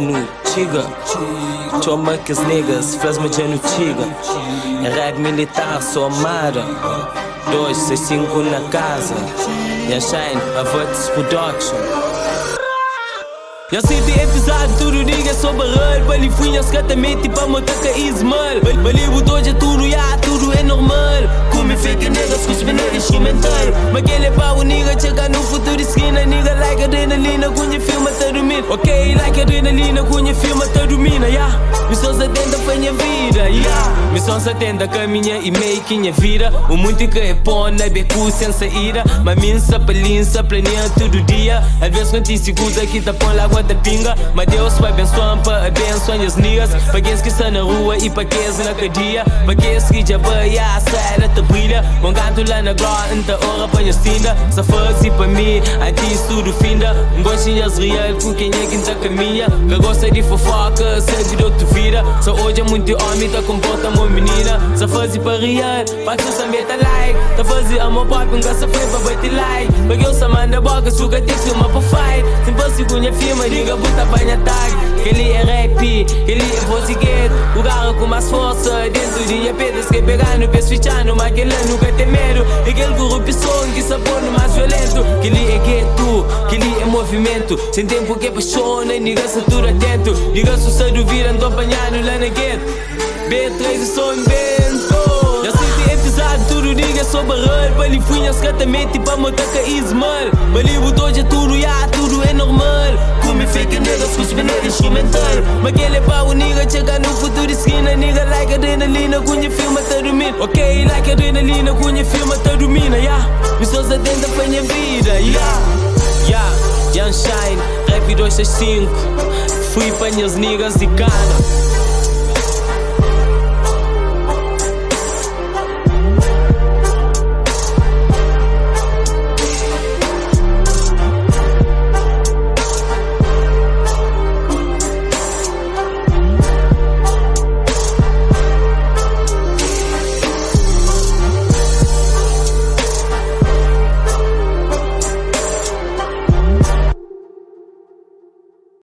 nu txiga. Txoma kes niggas, fla-s ma dja nu txiga. É rap militar, somada. 2, 6, 5 na casa. Young Shine, Avates Production. Já senti episódio, tudo diga sobre barral. Balifunhas catamente pa motaka ismal. Balibu doja tudo, ya, tudo é normal. Come fake niggas, cuspe nigga instrumental. Mas aquele é pa o nigga, chega no futuro esquina. Nigga like adrenalina, cunha filma tá dormindo. Ok, like adrenalina, cunha filma tá dormindo, yeah. Missão 70 foi minha vida, yeah. Missão 70 caminha e meio que minha vida. O muito que é pó na beco sem saída. Mas minha palinça planeia todo dia. Às vezes quando se usa que tá põe água da pinga. Mas Deus vai abençoar pa abençoar as niggas. Pa quem que está na rua e pa quem na cadeia. Pa quem que já vai a séria te brilha. Bom canto lá na glória, então ora pa nhas tinda. Só faz pa mim, antes tudo finda. Um gostinho real com quem é que tá caminha. Que gosta de fofoca, sabe de outra vida. Só hoje é muito homem, tá comporta uma menina. Só faz pa real, pa que só meta like. Tá faz amor pop, nunca se foi pa bate like. Porque eu só manda boca, suga tem filma pa fight. Sempre se cunha firma, diga buta pa minha tag. Que ele é rap, que ele é voz de gueto. O garra com mais força, dentro de minha pedra, que pegar no peso fichando, mas que ele nunca tem medo. E aquele corrupção que sabor no mais violento. Que ele é gueto, que ele é movimento. Sem tempo que apaixona, nigga se tudo atento. Nigga se se duvida, não tô apanhando lá na gueto. B3 e São Bento. Já senti episódio, tudo diga sobre barral. Balifunhas catamente pa motaka ismal. Balibu doja tudo, ya, tudo é normal. Come fake niggas, cuspe nigga instrumental. Mas aquele é pa o nigga, chega no futuro esquina. Nigga like adrenalina, cunha filma tá dormindo. Ok, like adrenalina, cunha filma tá dormindo, yeah. Missão 70 foi minha vida, yeah. Yeah, Young Shine, Rap 265. Fui pa minhas niggas de cana.